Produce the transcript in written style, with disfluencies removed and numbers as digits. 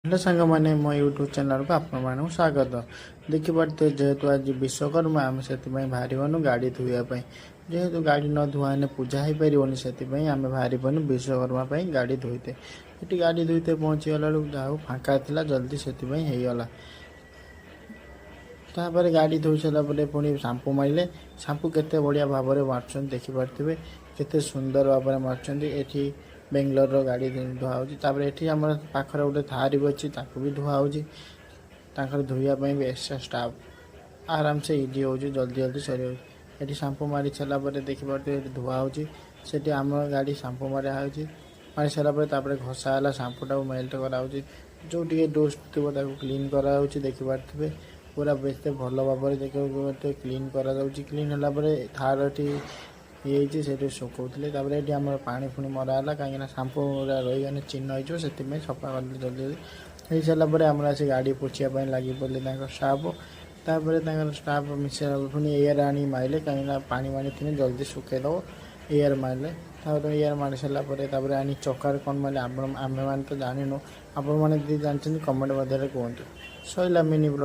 Hello ସାଙ୍ଗମାନେ, ମୋ YouTube ଚ୍ୟାନେଲ୍କୁ ଆପଣମାନଙ୍କୁ ସ୍ୱାଗତ। ଦେଖିପାରୁଥିବେ, ଯେହେତୁ ଆଜି ବିଶ୍ୱକର୍ମା, ଆମେ ସେଥିପାଇଁ ବାହାରିଗନୁ ଗାଡ଼ି ଧୋଇବା ପାଇଁ। ଯେହେତୁ ଗାଡ଼ି ନ ଧୁଆ ହେଲେ ପୂଜା ହେଇପାରିବନି, ସେଥିପାଇଁ ଆମେ ବାହାରିପଡ଼ିନୁ ବିଶ୍ୱକର୍ମା ପାଇଁ ଗାଡ଼ି ଧୋଇତେ। ଏଠି ଗାଡ଼ି ଧୋଇତେ ପହଞ୍ଚିଗଲା ବେଳକୁ ଯାହା ହଉ ଫାଙ୍କା ଥିଲା ଜଲ୍ଦି, ସେଥିପାଇଁ ହେଇଗଲା। ତାପରେ ଗାଡ଼ି ଧୋଇ ସାରିଲା ପରେ ପୁଣି ସାମ୍ପୁ ମାରିଲେ। ସାମ୍ପୁ କେତେ ବଢ଼ିଆ ଭାବରେ ମାରୁଛନ୍ତି, ଦେଖିପାରୁଥିବେ, କେତେ ସୁନ୍ଦର ଭାବରେ ମାରୁଛନ୍ତି। ଏଠି ବେଙ୍ଗଲୋରର ଗାଡ଼ି ଧୁଆ ହେଉଛି। ତାପରେ ଏଠି ଆମର ପାଖରେ ଗୋଟେ ଥାର୍ ବି ଅଛି, ତାକୁ ବି ଧୁଆ ହେଉଛି। ତାଙ୍କର ଧୋଇବା ପାଇଁ ବି ଏକ୍ସଟ୍ରା ଷ୍ଟାଫ୍। ଆରାମସେ ଇଜି ହେଉଛି, ଜଲ୍ଦି ଜଲ୍ଦି ସରିଯାଉଛି। ଏଠି ସାମ୍ପୁ ମାରି ସାରିଲା ପରେ ଦେଖିପାରୁଥିବେ, ଏଠି ଧୁଆ ହେଉଛି। ସେଠି ଆମ ଗାଡ଼ି ସାମ୍ପୁ ମରା ହେଉଛି। ମାରି ସାରିଲା ପରେ ତାପରେ ଘଷା ହେଲା, ସାମ୍ପୁଟାକୁ ମେଲ୍ଟ କରାହେଉଛି। ଯେଉଁ ଟିକେ ଡଷ୍ଟ ଥିବ, ତାକୁ କ୍ଲିନ୍ କରାହେଉଛି। ଦେଖିପାରୁଥିବେ, ପୁରା ବେଶ ଭଲ ଭାବରେ ଦେଖିବାକୁ କ୍ଲିନ୍ କରାଯାଉଛି। କ୍ଲିନ୍ ହେଲା ପରେ ଥାର୍ ଏଠି ହେଇଯାଇଛି, ସେଇଠି ଶୁଖଉଥିଲେ। ତାପରେ ଏଠି ଆମର ପାଣି ଫୁଣି ମରା ହେଲା, କାହିଁକିନା ସାମ୍ପୁ ରହିଗଲେ ଚିହ୍ନ ହେଇଯିବ, ସେଥିପାଇଁ ସଫା କରିଦେଲେ ଜଲ୍ଦି ଜଲ୍ଦି। ହେଇସାରିଲା ପରେ ଆମର ଆସି ଗାଡ଼ି ପୋଛିବା ପାଇଁ ଲାଗି ପଡ଼ିଲେ ତାଙ୍କ ଷ୍ଟାଫ୍। ତାପରେ ତାଙ୍କର ଷ୍ଟାଫ୍ ମିଶେଇଲା, ପୁଣି ଏୟାର ଆଣି ମାରିଲେ, କାହିଁକିନା ପାଣି ମାଣି ଥିଲେ ଜଲ୍ଦି ଶୁଖେଇ ଦେବ ଏୟାର ମାରିଲେ। ତାପରେ ଏୟାର ମାରି ସାରିଲା ପରେ ତାପରେ ଆଣି ଚକାରେ କ'ଣ ମାରିଲେ, ଆପଣ ଆମେମାନେ ତ ଜାଣିନୁ। ଆପଣମାନେ ଯଦି ଜାଣିଛନ୍ତି, କମେଣ୍ଟ ମଧ୍ୟରେ କୁହନ୍ତୁ। ସଇଲା ମିନି ବ୍ଲଗ୍।